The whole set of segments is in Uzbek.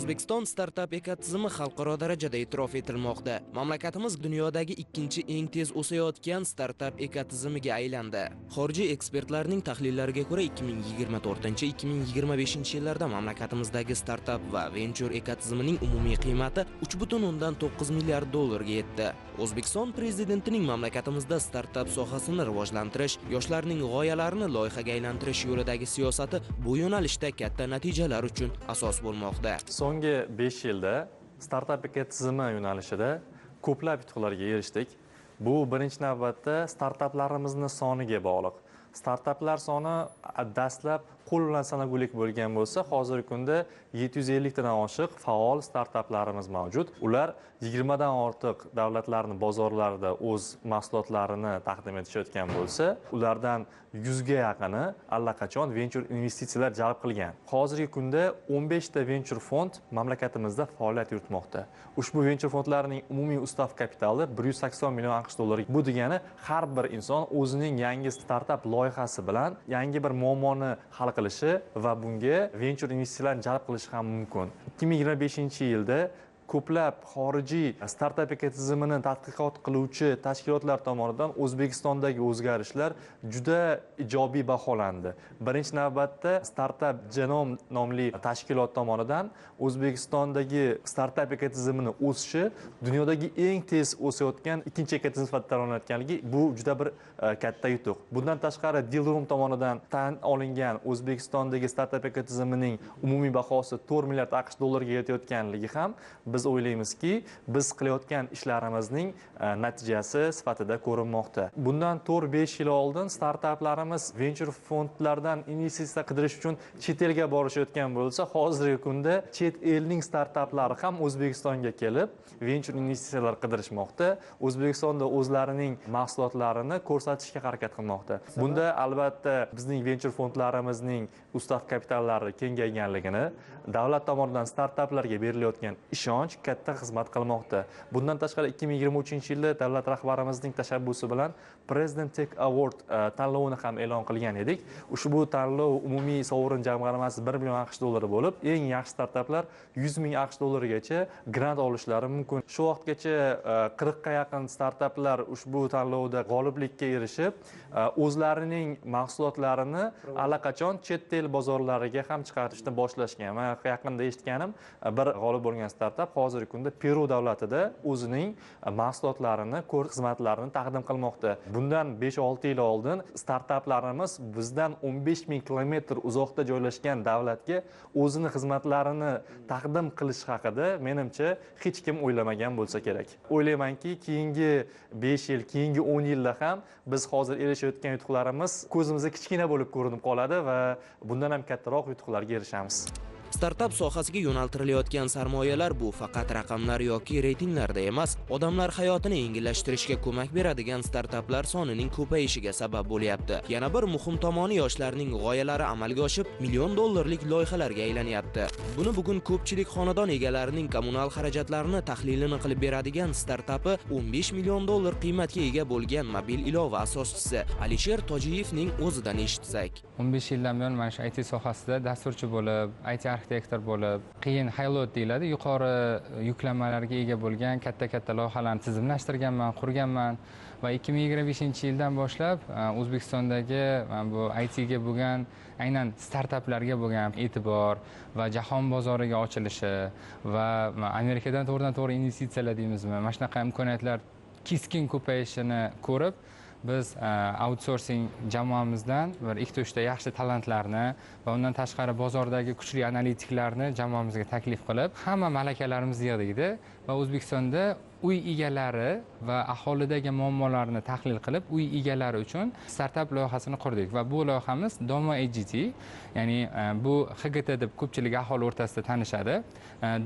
O'zbekiston startap ekotizimi xalqaro darajada e'tirof etilmoqda. Mamlakatimiz dunyodagi ikkinchi eng tez o'sayotgan startap ekotizimiga aylandi. Xorijiy ekspertlarning tahlillariga ko'ra 2024-2025 yillarda mamlakatimizdagi startap va venchur ekotizimining umumiy qiymati 3,9 milliard dollarga yetdi. O'zbekiston prezidentining mamlakatimizda startap sohasini rivojlantirish, yoshlarning g'oyalarini loyihaga aylantirish yo'lidagi siyosati bu yo'nalishda katta natijalar uchun asos bo'lmoqda. So'nggi 5 yilda startap ekotizimi yo'nalishida ko'plab yutuqlarga erishdik. Bu birinchi navbatda startaplarimizni soniga bog'liq. Startaplar soni dastlab qo'l bilan sanoqlilik bo'lgan bo'lsa, hozirgi kunda 750 tadan oshiq faol startaplarimiz mavjud. Ular 20 dan ortiq davlatlarning bozorlarida o'z mahsulotlarini taqdim etishayotgan bo'lsa, ulardan 100 ga yaqini allaqachon venchur investitsiyalar jalb qilgan. Hozirgi kunda 15 ta venchur fond mamlakatimizda faoliyat yuritmoqda. Ushbu venchur fondlarining umumiy ustav kapitali 180 million AQSh dollari. Bu degani har bir inson o'zining yangi startap loyihasi bilan yangi bir muammoni hal qilishi va bunga venchur investitsiyalarni jalb qilishi ham mumkin. 2025-yilda ko'plab xorijiy startap ekotizimini tadqiqot qiluvchi tashkilotlar tomonidan O'zbekistondagi o'zgarishlar juda ijobiy baholandi. Birinchi navbatda Startup Genome nomli tashkilot tomonidan O'zbekistondagi startap ekotizimini o'sishi dunyodagi eng tez o'sayotgan ikkinchi ekotizim sifatida tan olinayotganligi bu juda bir katta yutuq. Bundan tashqari Dealroom tomonidan tan olingan O'zbekistondagi startap ekotizimining umumiy bahosi 4 milliard AQSh dollariga yetayotganligi ham biz o'ylaymizki, biz qilayotgan ishlarimizning natijasi sifatida ko'rinmoqda. Bundan 4-5 yil oldin startaplarimiz venchur fondlardan investitsiya qidirish uchun chet elga borishayotgan bo'lsa, hozirgi kunda chet elning startaplari ham O'zbekistonga kelib, venchur investitsiyalar qidirishmoqda. O'zbekistonda o'zlarining mahsulotlarini ko'rsatishga harakat qilmoqda. Bunda albatta bizning venchur fondlarimizning ustav kapitallari kengayganligini, davlat tomonidan startaplarga berilayotgan ishonch katta xizmat qilmoqda. Bundan tashqari 2023-yilda davlat rahbarimizning tashabbusi bilan President Tech Award tanlovini ham e'lon qilgan edik. Ushbu tanlov umumiy sovrin jamg'armasi 1 million AQSh dollari bo'lib, eng yaxshi startaplar 100 ming AQSh dollarigacha grant olishlari mumkin. Shu vaqtgacha 40 ga yaqin startaplar ushbu tanlovda g'oliblikka erishib, o'zlarining mahsulotlarini allaqachon chet el bozorlariga ham chiqarishni boshlashgan. Men yaqinda eshitganim, bir g'olib bo'lgan startap hozirgi kunda Peru davlatida o'zining mahsulotlarini, xizmatlarini taqdim qilmoqda. Bundan 5-6 yil oldin startaplarimiz bizdan 15 ming kilometr uzoqda joylashgan davlatga o'zini xizmatlarini taqdim qilish haqida menimcha hech kim o'ylamagan bo'lsa kerak. O'ylaymanki, keyingi 5 yil, keyingi 10 yilda ham biz hozir erishayotgan yutuqlarimiz ko'zimizga kichkina bo'lib ko'rinib qoladi va bundan ham kattaroq yutuqlarga erishamiz. Startap sohasiga yo'naltirilayotgan sarmoyalar bu faqat raqamlar yoki reytinglarda emas, odamlar hayotini yengillashtirishga ko'mak beradigan startaplar sonining ko'payishiga sabab bo'lyapti. Yana bir muhim tomoni yoshlarning g'oyalari amalga oshib, million dollarlik loyihalarga aylanyapti. Buni bugun ko'pchilik xonadon egalarining kommunal xarajatlarini tahlilini qilib beradigan startapi 15 million dollar qiymatga ega bo'lgan mobil ilova asoschisi Alisher Tojiyevning o'zidan eshitsak. 15 yildan buyon mana shu IT sohasida dasturchi bo'lib, IT arxitektor bo'lib, qiyin high load deyiladi, yuqori yuklamalarga ega bo'lgan katta-katta loyihalarni tizimlashtirganman, qurganman va 2025-yildan boshlab O'zbekistondagi bu IT ga bo'lgan, aynan startaplarga bo'lgan e'tibor va jahon bozoriga ochilishi va Amerikadan to'g'ridan-to'g'ri investitsiyalar deymizmi, mana shunaqa imkoniyatlar keskin ko'payishini ko'rib, biz outsourcing jamoamizdan bir ikkita-uchta yaxshi talantlarni va undan tashqari bozordagi kuchli analitiklarni jamoamizga taklif qilib, hamma malakalarimizni yig'dik va O'zbekistonda uy egalari va aholidagi muammolarni tahlil qilib, uy egalari uchun startap loyihasini qurdik va bu loyihamiz Domo HGT, ya'ni bu HGT deb ko'pchilik aholi o'rtasida tanishadi.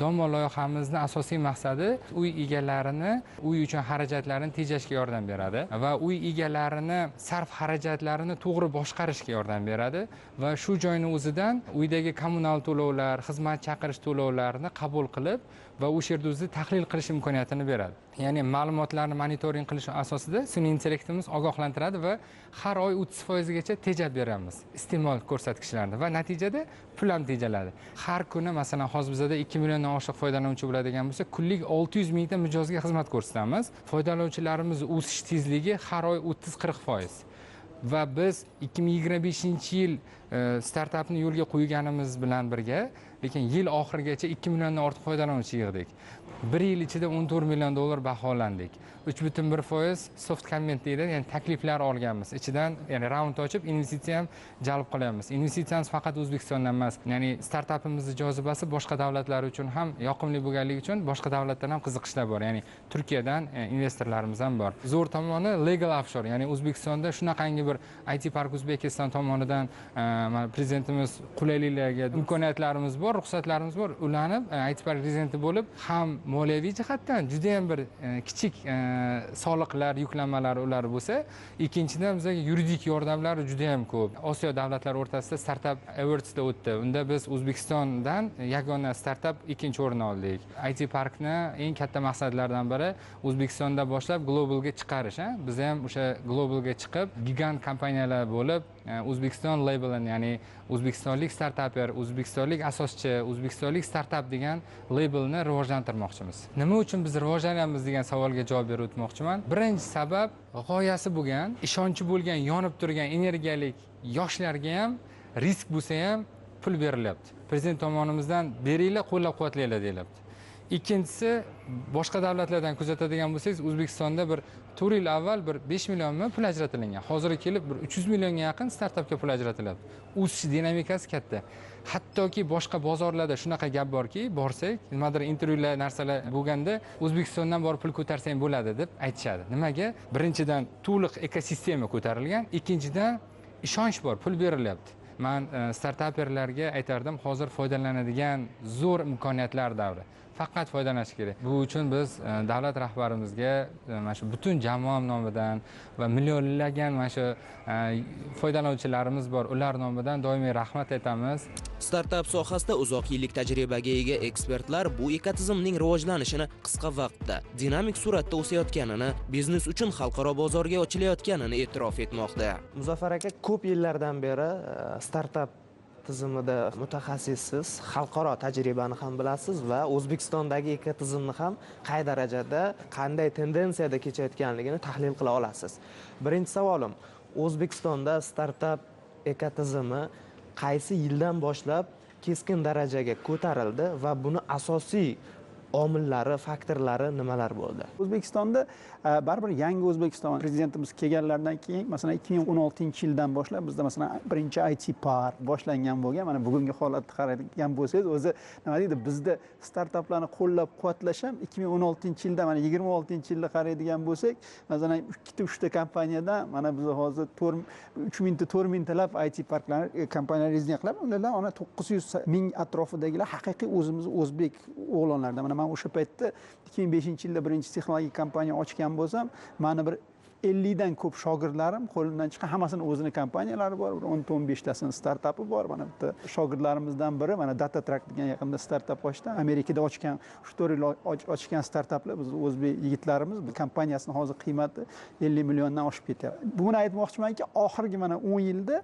Domo loyihamizni asosiy maqsadi uy egalarini uy uchun xarajatlarini tejashga yordam beradi va uy egalarini sarf xarajatlarini to'g'ri boshqarishga yordam beradi va shu joyni o'zidan uydagi kommunal to'lovlar, xizmat chaqirish to'lovlarini qabul qilib va o'sha yerda o'zi tahlil qilish imkoniyatini beradi. beradi. Ya'ni ma'lumotlarni monitoring qilish asosida sun'iy intellektimiz ogohlantiradi va har oy 30% gacha tejab beramiz iste'mol ko'rsatkichlarini va natijada pul ham tejaladi. Har kuni masalan hozir bizada 2 milliondan oshiq foydalanuvchi bo'ladigan bo'lsa, kunlik 600 mingta mijozga xizmat ko'rsatamiz. Foydalanuvchilarimiz o'sish tezligi har oy 30-40%. Va biz 2025-yil startapni yo'lga qo'yganimiz bilan birga, lekin yil oxirigacha 2 milliondan ortiq foydalanuvchi yig'dik. Bir yil ichida 14 million dollar baholandik. 3,1% soft comment deyiladi, ya'ni takliflar olganmiz. Ichidan, ya'ni raund ochib investitsiya ham jalb qilyapmiz. Investitsiyamiz faqat O'zbekistondan emas, ya'ni startapimizning jozibasi boshqa davlatlar uchun ham yoqimli bo'lganligi uchun boshqa davlatdan ham qiziqishlar bor. Ya'ni Turkiyadan investorlarimiz ham bor. Zo'r tomoni legal offshore, ya'ni O'zbekistonda shunaqangi bir IT Park O'zbekiston tomonidan mana prezidentimiz qulayliklarga imkoniyatlarimiz bor, ruxsatlarimiz bor. Ulanib IT Park rezidenti bo'lib, ham moliyaviy jihatdan juda ham bir kichik soliqlar, yuklamalar ular bo'lsa, ikkinchidan bizga yuridik yordamlar juda ham ko'p. Osiyo davlatlari o'rtasida Startup Awardsda o'tdi. Unda biz O'zbekistondan yagona startap ikkinchi o'rinni oldik. IT Parkni eng katta maqsadlaridan biri O'zbekistonda boshlab globalga chiqarish. Biz ham o'sha globalga chiqib, gigant kompaniyalar bo'lib, O'zbekiston labelini, ya'ni o'zbekistonlik startaper, o'zbekistonlik asoschi, o'zbekistonlik startap degan labelni rivojlantirmoqchimiz. Nima uchun biz rivojlanyapmiz degan savolga javob berib o'tmoqchiman. Birinchi sabab g'oyasi bo'lgan, ishonchi bo'lgan, yonib turgan energiyalik yoshlarga ham risk bo'lsa ham pul berilyapti. Prezident tomonimizdan beringlar, qo'llab-quvvatlanglar deyilyapti. Ikkinchisi, boshqa davlatlardan kuzatadigan bo'lsangiz, O'zbekistonda bir 4 yil avval bir 5 millionmi pul ajratilgan. Hozir kelib bir 300 millionga yaqin startapga pul ajratilyapti. O'sish dinamikasi katta. Hattoki boshqa bozorlarda shunaqa gap borki, borsak, nimadir intervyular, narsalar bo'lganda O'zbekistondan borib pul ko'tarsang bo'ladi deb aytishadi. Nimaga? Birinchidan to'liq ekosistema ko'tarilgan, ikkinchidan ishonch bor, pul berilyapti. Men startaperlarga aytardim, hozir foydalanadigan zo'r imkoniyatlar davri. Faqat foydalanish kerak. Bu uchun biz davlat rahbarimizga mana shu butun jamoam nomidan va millionlagan mana shu foydalanuvchilarimiz bor, ular nomidan doimiy rahmat aytamiz. Startap sohasida uzoq yillik tajribaga ega ekspertlar bu ekotizimning rivojlanishini qisqa vaqtda dinamik suratda o'sayotganini, biznes uchun xalqaro bozorga ochilayotganini e'tirof etmoqda. Muzaffar aka, ko'p yillardan beri startap tizimida mutaxassissiz, xalqaro tajribani ham bilasiz va O'zbekistondagi ekotizimni ham qay darajada, qanday tendensiyada kechayotganligini tahlil qila olasiz. Birinchi savolim, O'zbekistonda startap ekotizimi qaysi yildan boshlab keskin darajaga ko'tarildi va buni asosiy omillari, faktorlari nimalar bo'ldi? O'zbekistonda baribir yangi O'zbekiston prezidentimiz kelganlaridan keyin, masalan 2016-yildan boshlab bizda masalan birinchi IT Park boshlangan bo'lgan. Mana bugungi holatni qaraydigan bo'lsangiz, o'zi nima deydi, bizda startaplarni qo'llab-quvvatlash ham 2016-yilda, mana 26-yilda qaraydigan bo'lsak, masalan 2-3 ta kompaniyadan mana biz hozir 3 mingta 4 mingtalab IT parklar kompaniyalar rezident qilib, ulardan ana 900 ming atrofidagilar haqiqiy o'zimiz o'zbek o'g'lonlardan. Mana o'sha paytda 2005-yilda birinchi texnologik kompaniya ochgan bo'lsam, meni bir 50 dan ko'p shogirdlarim qo'limdan chiqqan, hammasini o'zini kompaniyalari bor, bir 10-15 tasini startapi bor. Mana bitta shogirdlarimizdan biri mana Datatrack degan yaqinda startap ochdi. Amerikada ochgan, 3-4 yil ochgan startaplar biz o'zbek yigitlarimiz, bu kompaniyasini hozir qiymati 50 milliondan oshib ketyapti. Buni aytmoqchimanki, oxirgi mana 10 yilda,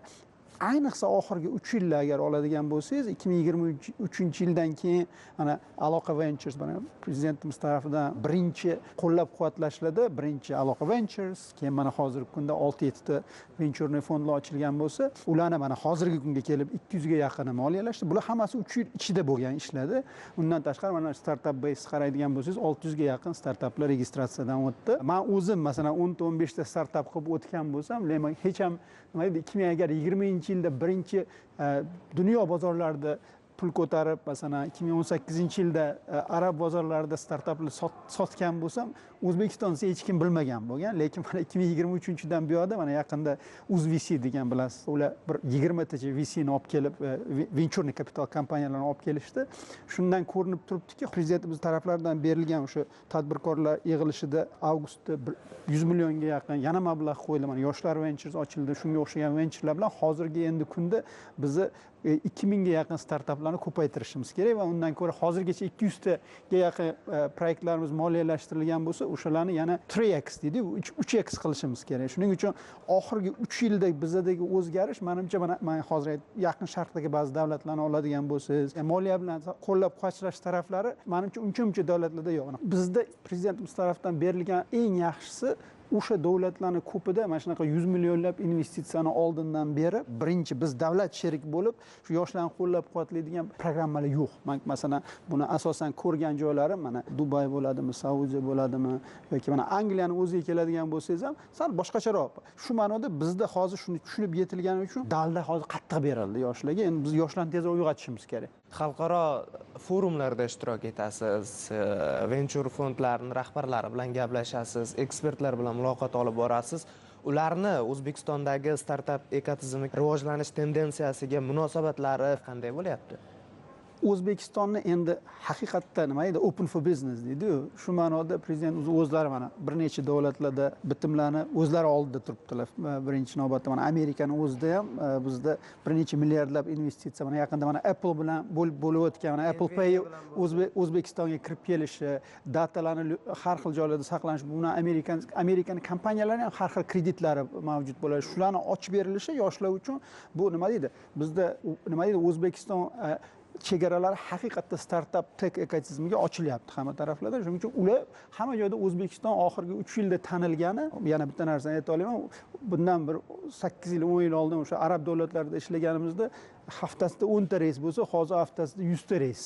ayniqsa oxirgi 3 yilda agar oladigan bo'lsangiz, 2023-yildan keyin mana Aloqa Ventures, mana prezidentimiz tarafidan birinchi qo'llab-quvvatlashlarda birinchi Aloqa Ventures, keyin mana hozirgi kunda 6-7 ta venchurniy fondlar ochilgan bo'lsa, ularni mana hozirgi kunga kelib 200 ga yaqini moliyalashdi. Bular hammasi 3 yil ichida bo'lgan ishlarda. Undan tashqari mana Startup Base qaraydigan bo'lsangiz, 600 ga yaqin startaplar registratsiyadan o'tdi. Men o'zim masalan 10-15 ta startap qilib o'tgan bo'lsam, lekin hech ham nima deydi, 2020-yilda birinchi dunyo bozorlarida pul ko'tarib, masalan 2018-yilda arab bozorlarida startaplar sotgan bo'lsam, O'zbekiston desa hech kim bilmagan bo'lgan, lekin mana 2023dan buyoqda mana yaqinda UzVC degan bilasiz, ular bir 20 tacha VCni olib kelib, venchurni kapital kompaniyalarini olib kelishdi. Shundan ko'rinib turibdiki, prezidentimiz taraflaridan berilgan o'sha tadbirkorlar yig'ilishida avgustda 100 millionga yaqin yana mablag' qo'yildi. Mana Yoshlar Ventures ochildi. Shunga o'xshagan venchurlar bilan hozirgi endi kunda bizni 2000 ga yaqin startaplarni ko'paytirishimiz kerak va undan ko'ra hozirgacha 200 taga yaqin proyektlarimiz moliyalashtirilgan bo'lsa, o'shalarni yana 3x deydi, 3x qilishimiz kerak. Shuning uchun oxirgi 3 yilda bizdagi o'zgarish, menimcha, mana men hozir Yaqin Sharqdagi ba'zi davlatlarni oladigan bo'lsangiz, moliya bilan qo'llab-quvvatlash taraflari menimcha uncha-muncha davlatlarda yo'q. Bizda prezidentimiz tarafdan berilgan eng yaxshisi o'sha davlatlarni ko'pida mana shunaqa 100 millionlab investitsiyani oldindan berib, birinchi biz davlat sherik bo'lib, shu yoshlarni qo'llab-quvvatlaydigan programmalar yo'q. Masalan, buni asosan ko'rgan joylari mana Dubay bo'ladimi, Saudiya bo'ladimi yoki mana Angliyani o'ziga keladigan bo'lsangiz ham sal boshqacharoq. Shu ma'noda bizda hozir shuni tushunib yetilgani uchun dalda hozir qattiq berildi yoshlarga. Endi biz yoshlarni tezroq uyg'otishimiz kerak. Xalqaro forumlarda ishtirok etasiz, venchur fondlarining rahbarlari bilan gaplashasiz, ekspertlar bilan muloqot olib borasiz. Ularni O'zbekistondagi startap ekotizimi rivojlanish tendensiyasiga munosabatlari qanday bo'lyapti? O'zbekistonni endi haqiqatda nima deydi, open for business deydi-yu. Shu ma'noda prezident o'zlari mana bir necha davlatlarda bitimlarni o'zlari oldida turibdilar. Birinchi navbatda mana Amerikani o'zida ham bizda bir necha milliardlab investitsiya, mana yaqinda mana Apple bilan bo'lib o'tgan mana Apple Pay O'zbekistonga kirib kelishi, datalarni har xil joylarda saqlanish, buni Amerikan kompaniyalari ham har xil kreditlari mavjud bo'ladi. Shularni ochib berilishi yoshlar uchun bu nima deydi? Bizda nima deydi, O'zbekiston chegaralari haqiqatda startap tech ekotizmiga ochilyapti hamma taraflarda. Shuning uchun ular hamma joyda O'zbekiston oxirgi 3 yilda tanilgani. Yana bitta narsani ayta olaman, bundan bir 8 yil 10 yil oldin o'sha arab davlatlarida ishlaganimizda haftasida 10 ta reys bo'lsa, hozir haftasida 100 ta reys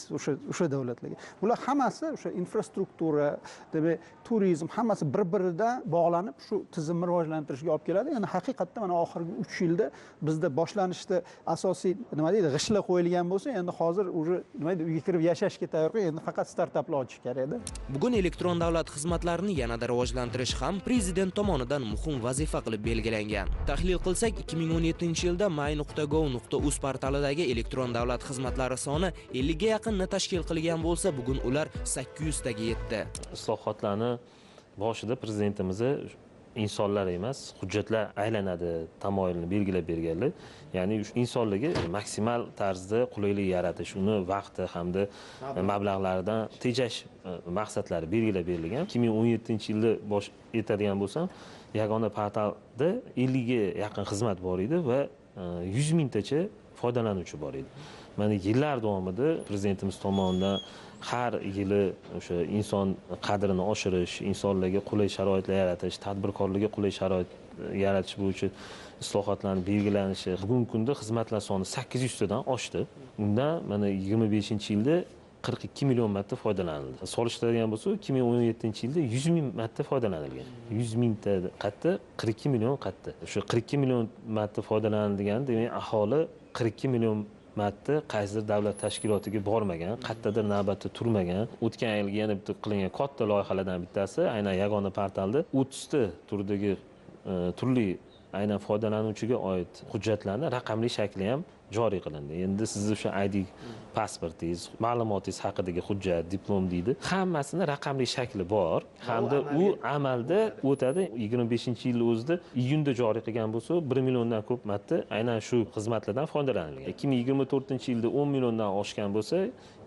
o'sha davlatlarga. Bular hammasi o'sha infrastruktura, demak, turizm hammasi bir-biridan bog'lanib shu tizimni rivojlantirishga olib keladi. Ya'ni haqiqatda mana oxirgi 3 yilda bizda boshlanishda asosiy nima deydi, g'ishlar qo'yilgan bo'lsa, endi hozir уже nima deydi, uyga kirib yashashga tayyor, endi faqat startaplar ochish kerak edi. Bugun elektron davlat xizmatlarini yanada rivojlantirish ham prezident tomonidan muhim vazifa qilib belgilangan. Tahlil qilsak, 2017-yilda my.gov.uz portalidagi elektron davlat xizmatlari soni 50 ga yaqinni tashkil qilgan bo'lsa, bugun ular 800 taga yetdi. Islohotlarni boshida prezidentimiz insonlar emas, hujjatlar aylanadi tamoyilini belgilab berganlar. Ya'ni insonlarga maksimal tarzda qulaylik yaratish, uni vaqti hamda mablag'laridan tejash maqsadlari belgilab berilgan. 2017-yilda bosh etadigan bo'lsam, yagona portalda 50 ga yaqin xizmat bor edi va 100 mingtacha foydalanuvchi bor edi. Mana yillar davomida prezidentimiz tomonidan har yili o'sha inson qadrini oshirish, insonlarga qulay sharoitlar yaratish, tadbirkorlarga qulay sharoit yaratish bo'yicha islohotlarning belgilanishi, bugungi kunda xizmatlar soni 800 tadan oshdi. Undan mana 25-yilda 42 million marta foydalanildi. Solishtiradigan bo'lsak, 2017-yilda 100 ming marta foydalanilgan. 100 mingta qatta, 42 million qatta. O'sha 42 million marta foydalanilgan, demak, aholi 42 million marta qaysidir davlat tashkilotiga bormagan, qayerdadir navbatda turmagan. O'tgan yilgi yana bitta qilingan katta loyihalardan bittasi aynan yagona portalda 30 ta turdagi turli aynan foydalanuvchiga oid hujjatlarni raqamli shakli ham joriy qilindi. Endi sizni o'sha ID pasportingiz, ma'lumotingiz haqidagi hujjat, diplom deydi, hammasini raqamli shakli bor hamda u amalda o'tadi. 25-yil o'zida iyunda joriy qilgan bo'lsa, 1 milliondan ko'p marta aynan shu xizmatlardan foydalanilgan. 2024-yilda 10 milliondan oshgan bo'lsa,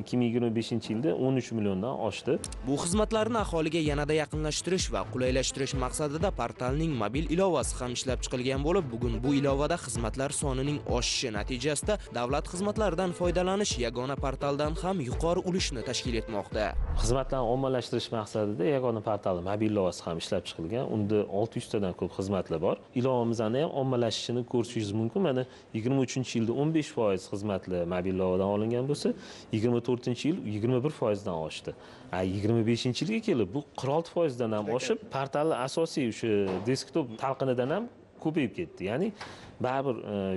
2025-yilda 13 milliondan oshdi. Bu xizmatlarni aholiga yanada yaqinlashtirish va qulaylashtirish maqsadida portalning mobil ilovasi ham ishlab chiqilgan bo'lib, bugun bu ilovada xizmatlar sonining oshishi natijasida davlat xizmatlaridan foydalanish yagona portaldan ham yuqori ulushni tashkil etmoqda. Xizmatlarni ommalashtirish maqsadida yagona portal mobil ilovasi ham ishlab chiqilgan. Unda 600 tadan ko'p xizmatlar bor. Ilovamizni ham ommalashishini ko'rishingiz mumkin. Mana 23-yilda 15% xizmatlar mobil ilovadan olingan bo'lsa, 24-yil 21% dan oshdi. 25-yilga kelib bu 46% dan ham oshib, portalning asosiy o'sha desktop talqinidan ham ko'payib ketdi. Ya'ni baribir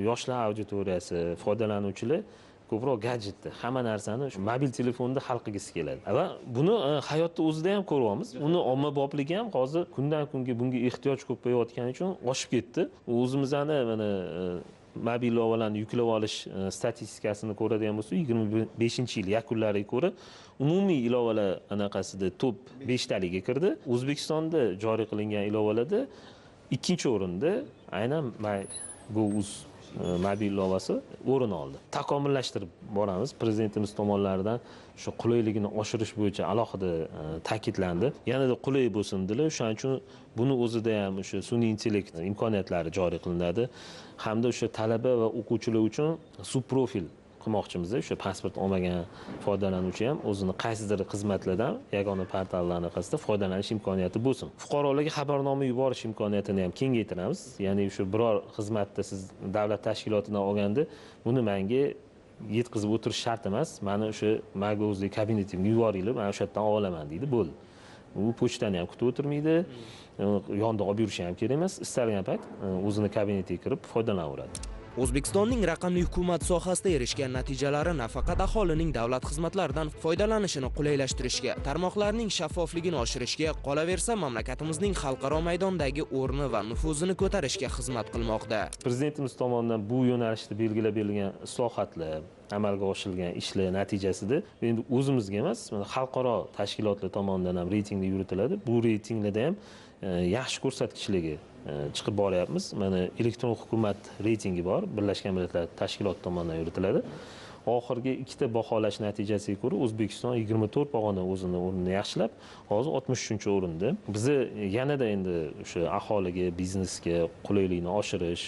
yoshlar auditoriyasi, foydalanuvchilar Ko'proq gadjetda, hamma narsani shu mobil telefonda hal qilgisi keladi. Va buni hayotda o'zida ham ko'ryapmiz. Uni ommabopligi ham hozir kundan kunga bunga ehtiyoj ko'payayotgani uchun oshib ketdi. O'zimizni mana mobil ilovalarni yuklab olish statistikasini ko'radigan bo'lsak, 25-yil yakunlariga ko'ra umumiy ilovalar anaqasida top 5 taliga kirdi. O'zbekistonda joriy qilingan ilovalarda 2-o'rinda aynan MyGovUz mobil ilovasi o'rin oldi. Takomillashtirib boramiz. Prezidentimiz tomonidan shu qulayligini oshirish bo'yicha alohida ta'kidlandi. Yanada qulay bo'lsin dedilar. O'shaning uchun buni o'zida ham o'sha sun'iy intellekt imkoniyatlari joriy qilinadi. Hamda o'sha talaba va o'quvchilar uchun subprofil qilmoqchimiz. O'sha pasport olmagan foydalanuvchi ham o'zini qaysidir xizmatlardan yagona portallar anaqasida foydalanish imkoniyati bo'lsin. Fuqarolarga xabarnoma yuborish imkoniyatini ham kengaytiramiz. Ya'ni o'sha biror xizmatda siz davlat tashkilotidan olganda buni menga yetkazib o'tirish shart emas. Meni o'sha MyGov'dagi kabinetimga yuboringlar, men o'sha yerdan olaman deydi, bo'ldi. U pochtani ham kutib o'tirmaydi, yonda olib yurishi ham kerak emas. Istalgan payt o'zini kabinetiga kirib foydalanaveradi. O'zbekistonning raqamli hukumat sohasida erishgan natijalari nafaqat aholining davlat xizmatlaridan foydalanishini qulaylashtirishga, tarmoqlarning shaffofligini oshirishga, qolaversa mamlakatimizning xalqaro maydondagi o'rni va nufuzini ko'tarishga xizmat qilmoqda. Prezidentimiz tomonidan bu yo'nalishda belgilab berilgan islohotlar, amalga oshirilgan ishlar natijasida endi o'zimizga emas, mana xalqaro tashkilotlar tomonidan ham reytinglar yuritiladi. Bu reytinglarda ham yaxshi ko'rsatkichlarga chiqib boryapmiz. Mana elektron hukumat reytingi bor, Birlashgan Millatlar Tashkiloti tomonidan yuritiladi. Oxirgi ikkita baholash natijasiga ko'ra O'zbekiston 24 pog'ona o'zini o'rnini yaxshilab, hozir 63-o'rinda. Bizi yanada endi o'sha aholiga, biznesga qulaylikni oshirish,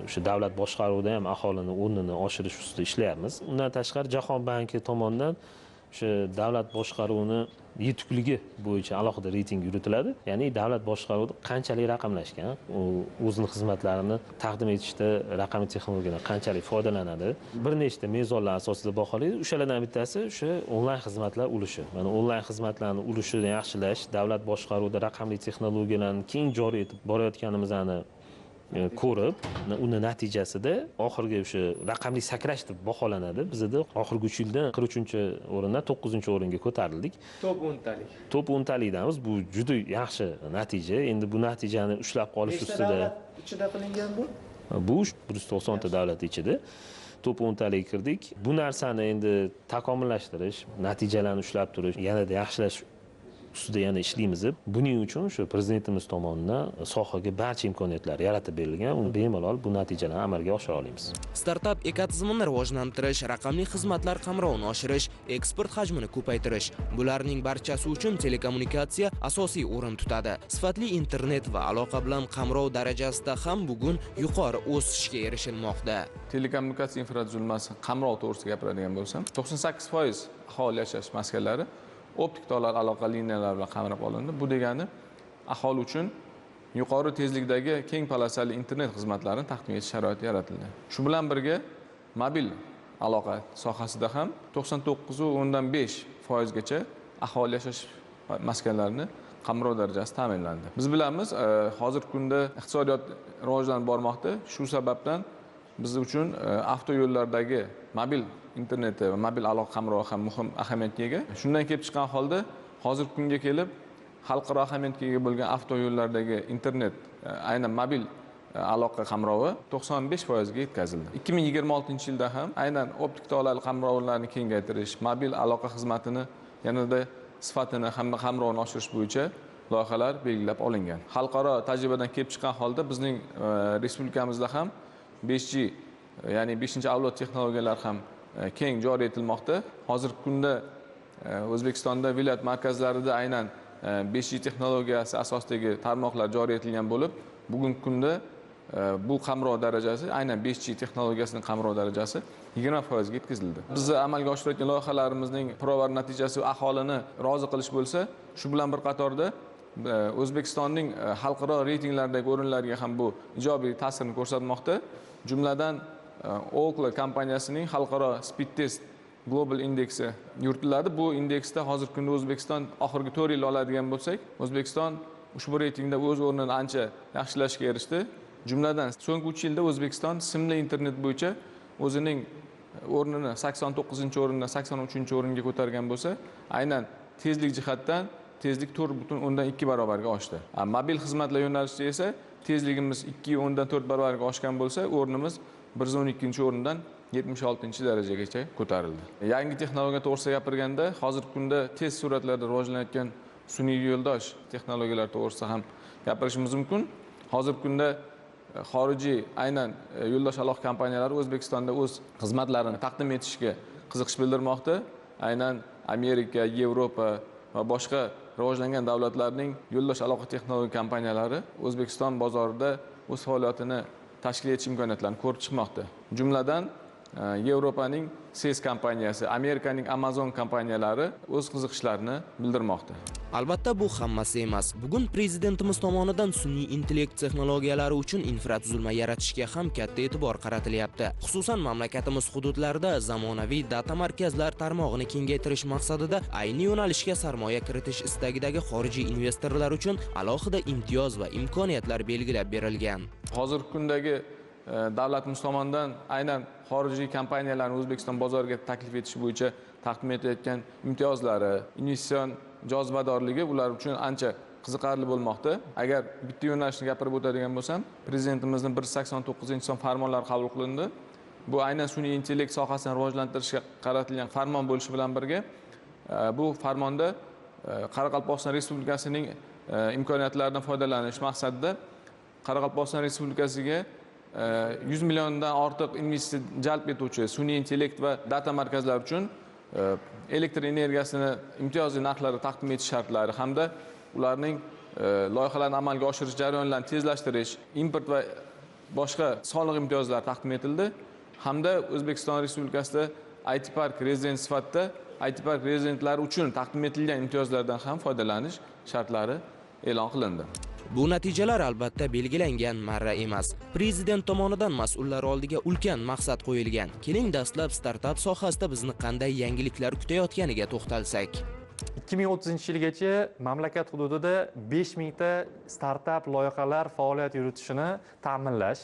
o'sha davlat boshqaruvida ham aholini o'rnini oshirish ustida ishlayapmiz. Undan tashqari Jahon banki tomonidan o'sha davlat boshqaruvini yetukligi bo'yicha alohida reyting yuritiladi. Ya'ni davlat boshqaruvida qanchalik raqamlashgan, u o'zini xizmatlarini taqdim etishda raqamli texnologiyadan qanchalik foydalanadi, bir nechta mezonlar asosida baholaydi. O'shalardan bittasi o'sha onlayn xizmatlar ulushi. Mana onlayn xizmatlarni ulushini yaxshilash, davlat boshqaruvida raqamli texnologiyalarni keng joriy etib borayotganimizni ko'rib, uni natijasida oxirgi o'sha raqamli sakrash deb baholanadi. Bizda oxirgi 3 yilda 43-o'rindan 9-o'ringa ko'tarildik. Top 10talik. Top 10talikdamiz. Bu juda yaxshi natija. Endi bu natijani ushlab qolish ustida ichida qilingan bu? Bu 190 ta davlat ichida top 10talikka kirdik. Bu narsani endi takomillashtirish, natijalarni ushlab turish, yanada yaxshilash ustida yana ishlaymiz. Buning uchun shu prezidentimiz tomonidan sohaga barcha imkoniyatlar yaratib berilgan. Uni bemalol bu natijalarni amalga oshira olamiz. Startap ekotizimini rivojlantirish, raqamli xizmatlar qamrovini oshirish, eksport hajmini ko'paytirish, bularning barchasi uchun telekommunikatsiya asosiy o'rin tutadi. Sifatli internet va aloqa bilan qamrov darajasida ham bugun yuqori o'sishga erishilmoqda. Telekommunikatsiya infratuzilmasi qamrov to'g'risida gapiradigan bo'lsam, 98% aholi yashash maskanlari optik torlar aloqa liniyalari bilan qamrab olindi. Bu degani aholi uchun yuqori tezlikdagi keng polosali internet xizmatlarini taqdim etish sharoiti yaratildi. Shu bilan birga mobil aloqa sohasida ham 99.5% gacha aholi yashash maskanlarini qamrov darajasi ta'minlandi. Biz bilamiz, hozirgi kunda iqtisodiyot rivojlanib bormoqda. Shu sababdan biz uchun avtoyo'llardagi mobil interneti va mobil aloqa qamrovi ham muhim ahamiyatga ega. Shundan kelib chiqqan holda hozirgi kunga kelib xalqaro ahamiyatga ega bo'lgan avtoyo'llardagi internet, aynan mobil aloqa qamrovi 95% ga yetkazildi. 2026-yilda ham aynan optik torlar qamrovlarini kengaytirish, mobil aloqa xizmatini yanada sifatini hamda qamrovini oshirish bo'yicha loyihalar belgilab olingan. Xalqaro tajribadan kelib chiqqan holda bizning respublikamizda ham 5G, ya'ni 5-avlod texnologiyalar ham keng joriy etilmoqda. Hozirgi kunda O'zbekistonda viloyat markazlarida aynan 5G texnologiyasi asosidagi tarmoqlar joriy etilgan bo'lib, bugungi kunda bu qamrov darajasi, aynan 5G texnologiyasining qamrov darajasi 20% ga yetkazildi. Biz amalga oshirayotgan loyihalarimizning pirovar natijasi aholini rozi qilish bo'lsa, shu bilan bir qatorda O'zbekistonning xalqaro reytinglardagi o'rinlariga ham bu ijobiy ta'sirini ko'rsatmoqda. Jumladan, Ookla kompaniyasining xalqaro Speed Test Global indeksi yuritiladi. Bu indeksda hozirgi kunda O'zbekiston oxirgi 4 yil oladigan bo'lsak, O'zbekiston ushbu reytingda o'z o'rnini ancha yaxshilashga erishdi. Jumladan, so'nggi 3 yilda O'zbekiston simli internet bo'yicha o'zining o'rnini 89-o'rindan 83-o'ringa ko'targan bo'lsa, aynan tezlik jihatdan tezlik 4,2 barobarga oshdi. Mobil xizmatlar yo'nalishida esa tezligimiz 2,4 barobarga oshgan bo'lsa, o'rnimiz 112-o'rindan 76-darajagacha ko'tarildi. Yangi texnologiya to'g'risida gapirganda, hozirgi kunda tez sur'atlarda rivojlanayotgan sun'iy yo'ldosh texnologiyalari to'g'risida ham gapirishimiz mumkin. Hozirgi kunda xorijiy aynan yo'ldosh aloqa kompaniyalari O'zbekistonda o'z xizmatlarini taqdim etishga qiziqish bildirmoqda. Aynan Amerika, Yevropa va boshqa rivojlangan davlatlarning yo'ldosh aloqa texnologiya kompaniyalari O'zbekiston bozorida o'z faoliyatini tashkil etish imkoniyatlarini ko'rib chiqmoqda. Jumladan, Yevropaning SES kompaniyasi, Amerikaning Amazon kompaniyalari o'z qiziqishlarini bildirmoqda. Albatta bu hammasi emas. Bugun prezidentimiz tomonidan sun'iy intellekt texnologiyalari uchun infratuzilma yaratishga ham katta e'tibor qaratilyapti. Xususan, mamlakatimiz hududlarida zamonaviy data markazlar tarmog'ini kengaytirish maqsadida ayni yo'nalishga sarmoya kiritish istagidagi xorijiy investorlar uchun alohida imtiyoz va imkoniyatlar belgilab berilgan. Hozirgi kundagi davlatimiz tomonidan aynan xorijiy kompaniyalarni O'zbekiston bozoriga taklif etish bo'yicha taqdim etayotgan imtiyozlari, investitsion jozibadorligi ular uchun ancha qiziqarli bo'lmoqda. Agar bitta yo'nalishni gapirib o'tadigan bo'lsam, prezidentimizning 189-son farmonlari qabul qilindi. Bu aynan sun'iy intellekt sohasini rivojlantirishga qaratilgan farmon bo'lishi bilan birga, bu farmonda Qoraqalpog'iston Respublikasining imkoniyatlaridan foydalanish maqsadida Qoraqalpog'iston Respublikasiga 100 milliondan ortiq investitsiya jalb etuvchi sun'iy intellekt va data markazlari uchun elektr energiyasini imtiyozli narxlarda taqdim etish shartlari hamda ularning loyihalarni amalga oshirish jarayonlarini tezlashtirish, import va boshqa soliq imtiyozlari taqdim etildi hamda O'zbekiston Respublikasida IT Park rezident sifatida IT Park rezidentlari uchun taqdim etilgan imtiyozlardan ham foydalanish shartlari e'lon qilindi. Bu natijalar albatta belgilangan marra emas. Prezident tomonidan mas'ullar oldiga ulkan maqsad qo'yilgan. Keling, dastlab startap sohasida bizni qanday yangiliklar kutayotganiga to'xtalsak. 2030-yilgacha mamlakat hududida 5000 ta startap loyihalar faoliyat yuritishini ta'minlash,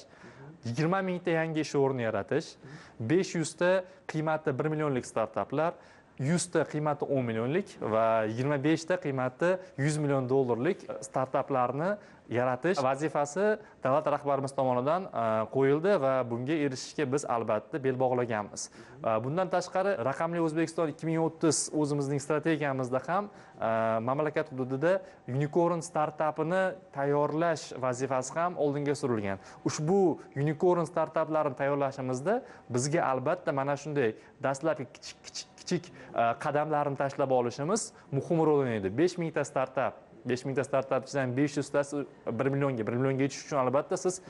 20 mingta yangi ish o'rni yaratish, 500 ta qiymati 1 millionlik startaplar, 100 ta qiymati 10 millionlik va 25 ta qiymati 100 million dollarlik startaplarni yaratish vazifasi davlat rahbarimiz tomonidan qo'yildi va bunga erishishga biz albatta bel bog'laganmiz. Bundan tashqari, Raqamli O'zbekiston 2030 o'zimizning strategiyamizda ham mamlakat hududida unicorn startapini tayyorlash vazifasi ham oldinga surilgan. Ushbu unicorn startaplarni tayyorlashimizda bizga albatta mana shunday dastlabki kichik qadamlarni tashlab olishimiz muhim rol o'ynaydi. 5000 ta startap, 5000 ta startap ichidan 500 tasi 1 millionga, 1 millionga yetish uchun albatta siz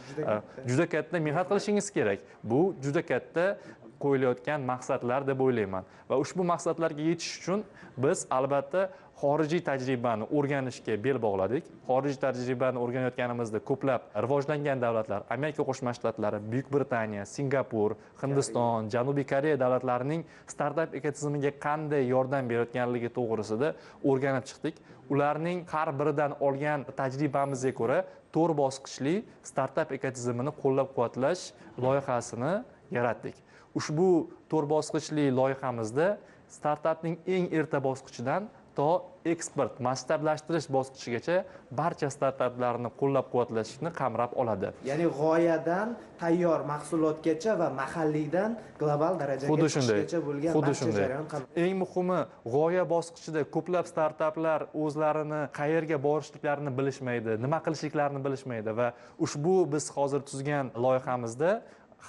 juda katta mehnat qilishingiz kerak. Bu juda katta qo'yilayotgan maqsadlar deb o'ylayman. Va ushbu maqsadlarga yetish uchun biz albatta xorijiy tajribani o'rganishga bel bog'ladik. Xorijiy tajribani o'rganayotganimizda ko'plab rivojlangan davlatlar, Amerika Qo'shma Shtatlari, Buyuk Britaniya, Singapur, Hindiston, Janubiy Koreya davlatlarining startap ekotizimiga qanday yordam berayotganligi to'g'risida o'rganib chiqdik. Ularning har biridan olgan tajribamizga ko'ra 4 bosqichli startap ekotizimini qo'llab-quvvatlash loyihasini yaratdik. Ushbu 4 bosqichli loyihamizda startapning eng erta bosqichidan to eksport, masshtablashtirish bosqichigacha barcha startaplarni qo'llab-quvvatlashni qamrab oladi. Ya'ni g'oyadan tayyor mahsulotgacha va mahalliydan global darajaga chiqishgacha bo'lgan barcha jarayon. Eng muhimi, g'oya bosqichida ko'plab startaplar o'zlarini qayerga borishliklarini bilishmaydi, nima qilishliklarini bilishmaydi va ushbu biz hozir tuzgan loyihamizda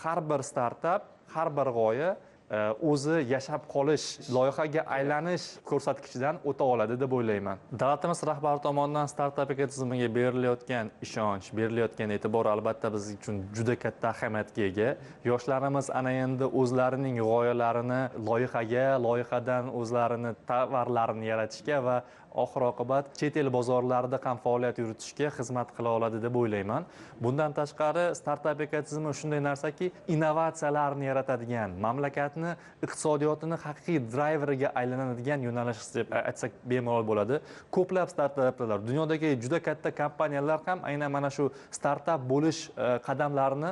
har bir startap, har bir g'oya o'zi yashab qolish, loyihaga aylanish ko'rsatkichidan o'ta oladi deb o'ylayman. Davlatimiz rahbari tomonidan startap ekotizimiga berilayotgan ishonch, berilayotgan e'tibor albatta biz uchun juda katta ahamiyatga ega. Yoshlarimiz ana endi o'zlarining g'oyalarini loyihaga, loyihadan o'zlarini tovarlarini yaratishga va oxir oqibat chet el bozorlarida ham faoliyat yuritishga xizmat qila oladi deb o'ylayman. Bundan tashqari startap ekotizimi shunday narsaki, innovatsiyalarni yaratadigan, mamlakatni iqtisodiyotini haqiqiy drayveriga aylanadigan yo'nalish deb aytsak bemalol bo'ladi. Ko'plab startaplar, dunyodagi juda katta kompaniyalar ham aynan mana shu startap bo'lish qadamlarini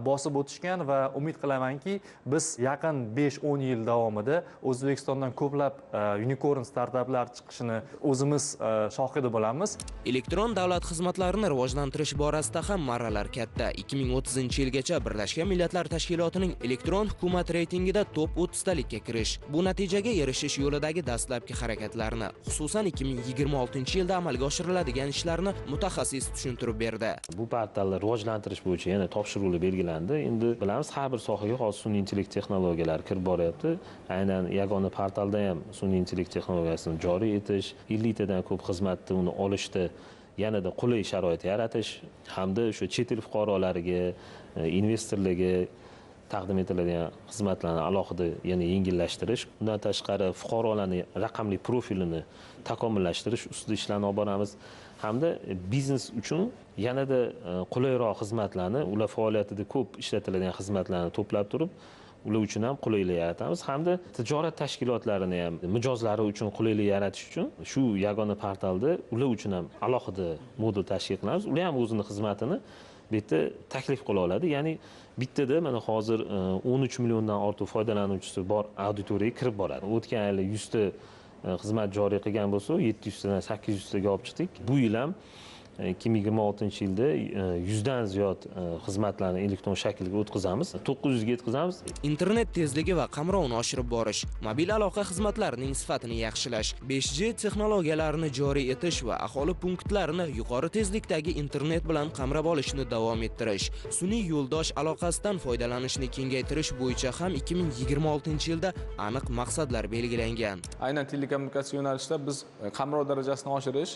bosib o'tishgan va umid qilamanki, biz yaqin 5-10 yil davomida O'zbekistondan ko'plab unicorn startaplar chiqishini o'zimiz shohidi bo'lamiz. Elektron davlat xizmatlarini rivojlantirish borasida ham marralar katta. 2030-yilgacha Birlashgan Millatlar Tashkilotining elektron hukumat reytingida top 30 talikka kirish. Bu natijaga erishish yo'lidagi dastlabki harakatlarni, xususan 2026-yilda amalga oshiriladigan ishlarni mutaxassis tushuntirib berdi. Bu portalni rivojlantirish bo'yicha yana topshiriqlar belgilandi. Endi bilamiz, har bir sohaga hozir sun'iy intellekt texnologiyalari kirib boryapti. Aynan yagona portalda ham sun'iy intellekt texnologiyasini joriy etish, 50 tadan ko'p xizmatni uni olishda yanada qulay sharoit yaratish hamda o'sha chet el fuqarolariga, investorlarga taqdim etiladigan xizmatlarni alohida yana yengillashtirish, undan tashqari fuqarolarning raqamli profilini takomillashtirish ustida ishlarni olib boramiz hamda biznes uchun yanada qulayroq xizmatlarni, ular faoliyatida ko'p ishlatiladigan xizmatlarni to'plab turib, ular uchun ham qulaylik yaratamiz hamda tijorat tashkilotlarini ham mijozlari uchun qulaylik yaratish uchun shu yagona portalda ular uchun ham alohida modul tashkil qilamiz. Ular ham o'zini xizmatini bu yerda taklif qila oladi. Ya'ni bittada mana hozir 13 milliondan ortiq foydalanuvchisi bor auditoriyaga kirib boradi. O'tgan yili 100 ta xizmat joriy qilgan bo'lsa, 700 tadan 800 taga olib chiqdik. Bu yil ham 2026-yilda 100 dan ziyod xizmatlarni elektron shaklga o'tkazamiz, 900 ga yetkazamiz. Internet tezligi va qamrovini oshirib borish, mobil aloqa xizmatlarining sifatini yaxshilash, 5G texnologiyalarini joriy etish va aholi punktlarini yuqori tezlikdagi internet bilan qamrab olishni davom ettirish, sun'iy yo'ldosh aloqasidan foydalanishni kengaytirish bo'yicha ham 2026-yilda aniq maqsadlar belgilangan. Aynan telekommunikatsiya yo'nalishida biz qamrov darajasini oshirish,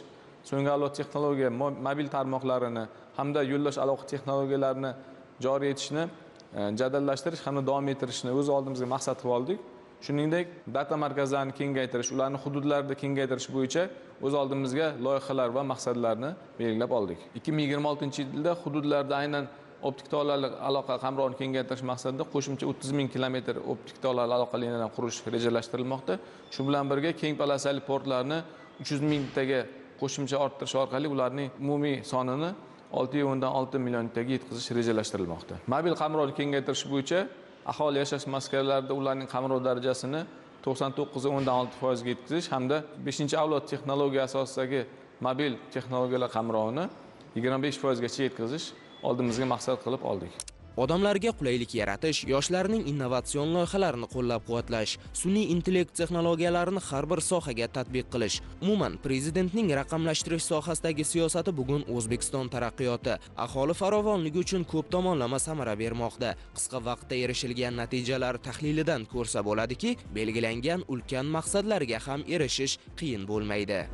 so'nggi avlod texnologiya mobil tarmoqlarini hamda yo'ldosh aloqa texnologiyalarini joriy etishni jadallashtirish hamda davom ettirishni o'z oldimizga maqsad qilib oldik. Shuningdek, data markazlarini kengaytirish, ularni hududlarda kengaytirish bo'yicha o'z oldimizga loyihalar va maqsadlarni belgilab oldik. 2026-yilda hududlarda aynan optik tolali aloqa qamrovini kengaytirish maqsadida qo'shimcha 30 ming kilometr optik tolali aloqa liniyalarini qurish rejalashtirilmoqda. Shu bilan birga keng polosali portlarni 300 mingtaga qo'shimcha orttirish orqali ularning umumiy sonini 6.6 milliontaga yetkazish rejalashtirilmoqda. Mobil qamrovni kengaytirish bo'yicha aholi yashash maskanlarida ularning qamrov darajasini 99.6% ga yetkazish hamda 5-avlod texnologiya asosidagi mobil texnologiyalar qamrovini 25% gacha yetkazish oldimizga maqsad qilib oldik. Odamlarga qulaylik yaratish, yoshlarning innovatsion loyihalarini qo'llab-quvvatlash, sun'iy intellekt texnologiyalarini har bir sohaga tatbiq qilish. Umuman, prezidentning raqamlashtirish sohasidagi siyosati bugun O'zbekiston taraqqiyoti, aholi farovonligi uchun ko'p tomonlama samara bermoqda. Qisqa vaqtda erishilgan natijalar tahlilidan ko'rsa bo'ladiki, belgilangan ulkan maqsadlarga ham erishish qiyin bo'lmaydi.